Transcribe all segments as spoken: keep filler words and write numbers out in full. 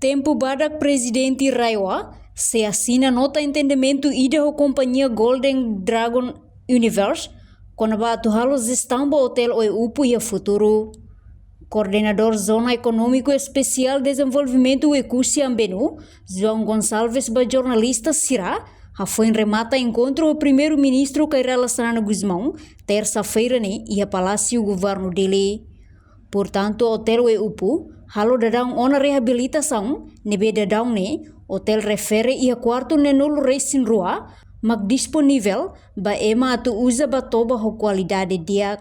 Tempu badak Prezidente RAEOA sei asina nota entendimentu ida ho kompañia Golden Dragon Universe kona-ba atu halo jestaun ba Hotel Oe-Upu iha futuru. Koordenadór Zona Ekonómiku Espesiál Dezenvolvimentu Oe-Kusi Ambenu, João Gonçalves, ba jornalista sira hafoin remata enkontru ho Primeiru-Ministru Kay Rala Xanana Gusmão, tersa-feira ne'e, iha Palásiu Governu Dili. Portantu, Hotel Oe-Upu halo daudaun ona reabilitasaun, ne'ebé daudaun ne'e hotel refere iha kuartu neenulu-resin-rua mak disponivel ba ema atu uza ba toba ho kualidade di'ak.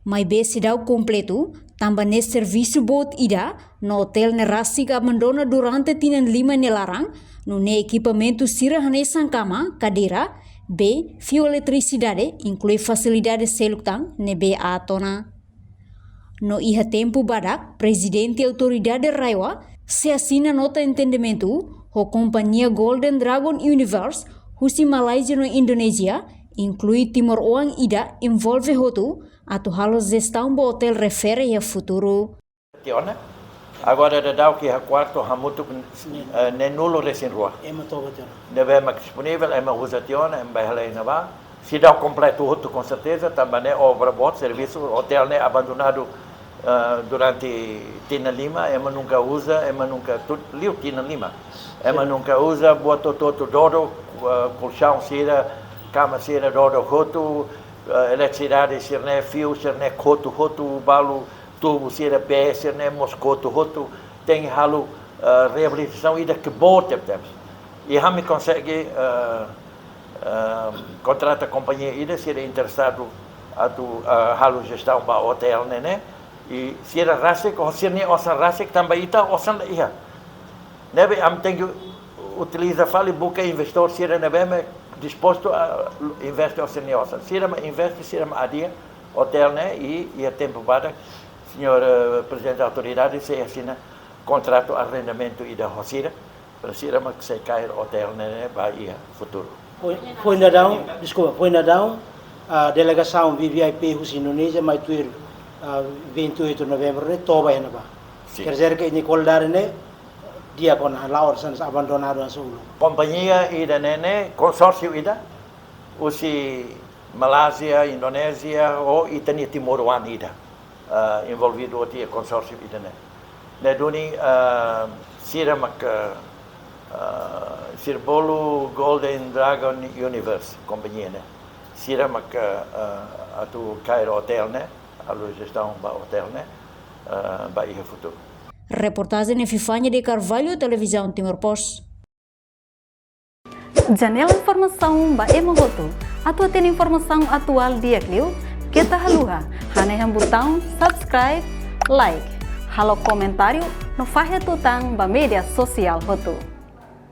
Maibé seidauk kompletu, tanba ne'e servisu boot ida, no hotel ne'e rasik abandona durante tinan lima nia laran, nune'e ekipamentu sira hanesan kama, kadeira, bee, fiu eletrisidade, inklui fasilidade seluk tan ne'ebé aat ona. No iha tempu badak, Prezidente Autoridade RAEOA sei asina nota entendimentu ho kompañia Golden Dragon Universe husi Malázia no Indonézia, inklui timoroan ida envolve hotu, atu halo jestaun ba hotel refere iha futuru. Tiha ona. Agora daudaun iha kuartu hamutuk, eh, neenulu-resin-rua. Ema toba tiha ona. Ne'ebé mak disponivel, ema uza tiha ona, ema bá hela iha ne'ebá. Seidauk kompletu hotu, com certeza, tanba ne'e obra boot, servisu, hotel ne'e abandonadu, eh, durante tinan lima, ema nunka uza, ema nunka tu-, liu tinan lima. Ema nunka uza, buat hotu-hotu dodo, eh, kolxaun sira, kama sira dodo hotu, eh, eletrisidade sira-ne'e, fiu sira-ne'e kotu hotu, balu tubu sira, bee sira-ne'e mós kotu hotu, tenke halo, eh, reabilitasaun ida ke boot tebetebes. I ami konsege, eh, eh, kontrata kompañia ida, sira interesadu atu, eh, halo jestaun ba hotel ne'e, ne'e. I sira rasik, ho sira-nia osan rasik, tanba ita osan la iha. Ne'ebé ami tenke utiliza fali, buka investidór sira ne'ebé mak dispostu a investe ho sira-nia osan. Sira mak investe, sira mak hadi'a hotel ne'e i, iha tempu badak, señór, eh, Prezidente Autoridade sei asina kontratu arrendamentu ida ho sira, para sira mak sei kaer hotel ne'e, ne'e ba iha futuru. Foin, foin daudaun, deskulpa, foin daudaun, ah, delegasaun V V I P husi Indonézia mai tuir, ah, vinte e oito de novembro ne'e toba iha ne'ebá. Sin. Quer dizer que iha kualidade ne'e di'ak ona, la'ós hanesan abandonadu hanesan uluk. Kompañia ida ne'e, ne'e, konsórsiu ida, husi Malázia, Indonézia, ho ita-nia timoroan ida, ah, envolvidu hotu iha konsórsiu ida ne'e. Ne'e duni, ah, sira mak, ah, sira bolu Golden Dragon Universe, kompañia ne'e. Sira mak, ah, atu kaer hotel ne'e, halo jestaun ba hotel ne'e, ah, ba iha futuru. Reportajen Epifania de Carvalho, Televizaun Timor Post. Janela informasaun ba ema hotu. Atu hatene informasaun atuál di'ak liu, keta haluha hanehan butaun subscribe, like, halo komentáriu no fahe tutan ba média sosiál hotu.